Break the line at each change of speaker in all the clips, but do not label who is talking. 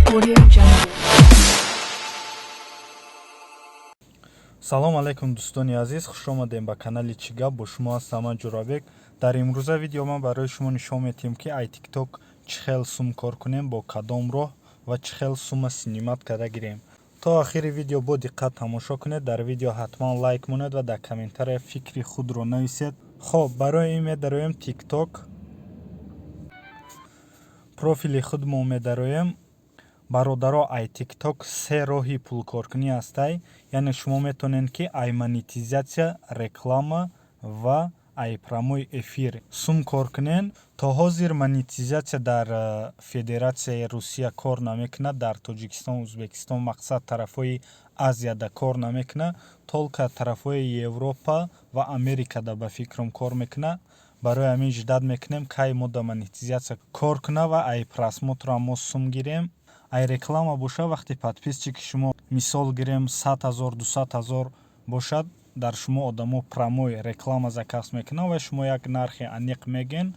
Audio Jungle.
Салом алейкум, дӯстони азиз, хушомадем ба канали «Чӣ гап». Бо шумо ҳастам ман, Ҷурабек. Дар имрӯза видео ман барои шумо нишон медиҳем, ки ай ТикТок чӣ хел сум кор кунем, бо кадом роҳ ва чӣ хел сума снимать карда гирем. То охири видео бо диққат тамошо кунед. Дар видео ҳатман лайк монед ва дар комментария фикри худро нависед. Хоб, барои ин медароем ТикТок, профили худмо медароем. Бародаро, ай ТикТок се роҳи пулкоркунӣ ҳастай, яъне шумо метавонед, ки ай монетизатсия, реклама ва ай прямой эфир сум кор кунед. То ҳозир монетизатсия дар Федератсияи Русия кор намекунад, дар Тоҷикистон, Ӯзбекистон, мақсад, тарафҳои Азияда кор намекунад, только тарафҳои Европа ва Америкада, ба фикрам, кор мекунад. Барои ҳамин ждать мекунем, кай мо да монетизатсия кор кунад ва ай просмотрам мо сум гирем. Ай реклама боша, вақте подписчики шумо, мисол гирем, 100 000, 200 000 бошад, дар шумо одамо прямой реклама заказ мекунанд ва шумо як нархи аниқ мегӯен,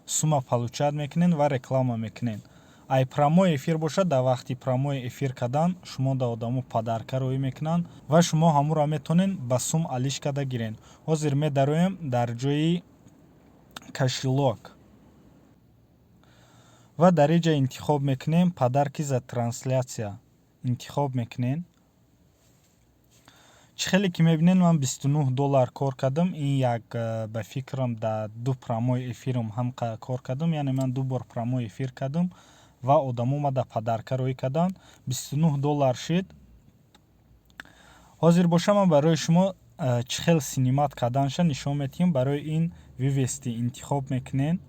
сума получать мекунед ва реклама мекунед. Ай прямой эфир бошад, дар вақти прямой эфир кардан шумо да одамо подарка роӣ мекунанд ва шумо ҳамуро метавонед ба сум алиш карда гирен. Ҳозир медароем дар ҷои кошелёк ва дар ин ҷа интихоб мекунем «Подарки за трансляция» интихоб мекунем. Чӣ хеле ки мебинед, ман 29 доллар кор кардам. Ин як ба фикрам, дар ду прямой эфирам ҳам кор кардам, яъне ман ду бор прямой эфир кардам ва одамо омада подарка роӣ карданд, 29 доллар шид. Ҳозир боша, ман барои шумо чӣ хел снимать карданша нишон медиҳем. Барои ин «Вывести» интихоб мекунем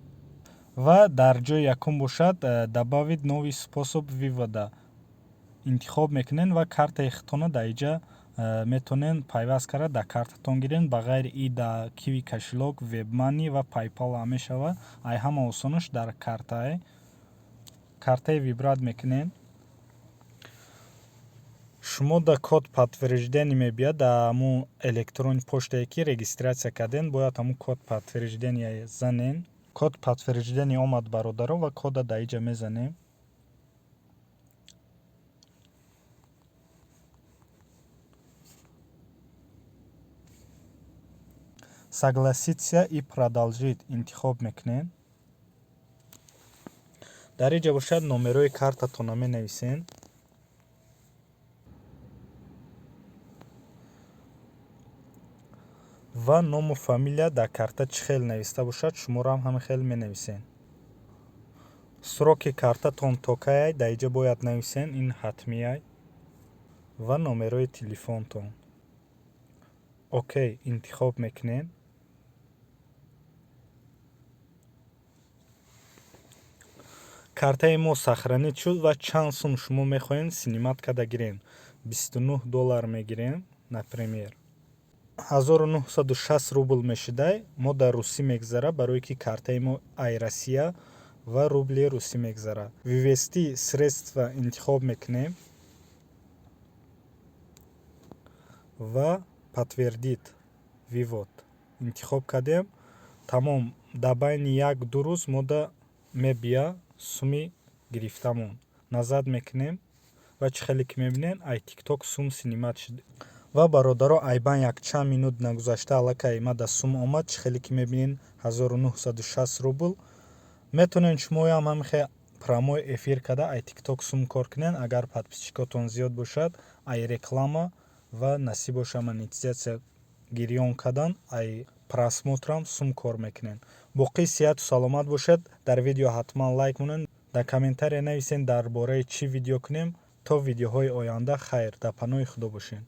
ва дар ҷои якум бошад «Добавить новый способ вывода» интихоб мекунед ва картаи худтонро дар инҷа метавонед пайваст карда, дар картатон гирен. Ба ғайри и дар Киви кошелёк, Вебмани ва Пайпал ҳам мешавад. Ай ҳама осонаш дар картае. Картаи выбрать мекунед, шумо да код подтверждение мебиёд дар ҳамун электронный почтае, ки регистрация кардем, бояд ҳамун код подтверждение занен. Код подтверждение омад, бародаро, ва кода дар инҷа мезанем. «Согласиться и продолжить» интихоб мекунем. Дар инҷа бошад, номерои картатонро менависем ва ному фамилия дар карта чӣ хел нависта бошад, шуморо ҳам ҳамин хел менависем. Сроки картатон то кай, дар инҷа бояд нависен, ин ҳатмиай, ва номерои телефонтон. «Окей» интихоб мекунем. Картаи мо сохранить шуд ва чанд сум шумо мехоҳед снимать карда гирем? 29 доллар мегирем, например, 1960 рубл мешудай. Мо дар русӣ мегзара, барое ки картаи мо ай Россия ва рубли русӣ мегзара. «Вывести средства» интихоб мекунем ва «Подтвердить вывод» интихоб кардем. Тамом, дар байни 1-2 рӯз мода мебия суми гирифтамон. Назад мекунем ва чӣ хеле ки мебинед, ай ТикТок сум снимать шуд. Ва, бародаро, айбан якчанд минут нагузашта аллакай ма сум омад. Чӣ хеле ки мебинед, 1960 рубл. Метавонед шумоям ҳамин прямой эфир карда, ай ТикТок сум кор кунед, агар подписчикотон зиёд бошад, ай реклама ва насиб боша монетизатсия гирён кардан, ай просмотрам сум кор мекунед. Боқӣ сиҳату саломат бошед. Дар видео ҳатман лайк монед, дар комментария нависед, дар бораи чӣ видео кунем. То видеоҳои оянда хайр, дар паноҳи Худо бошед.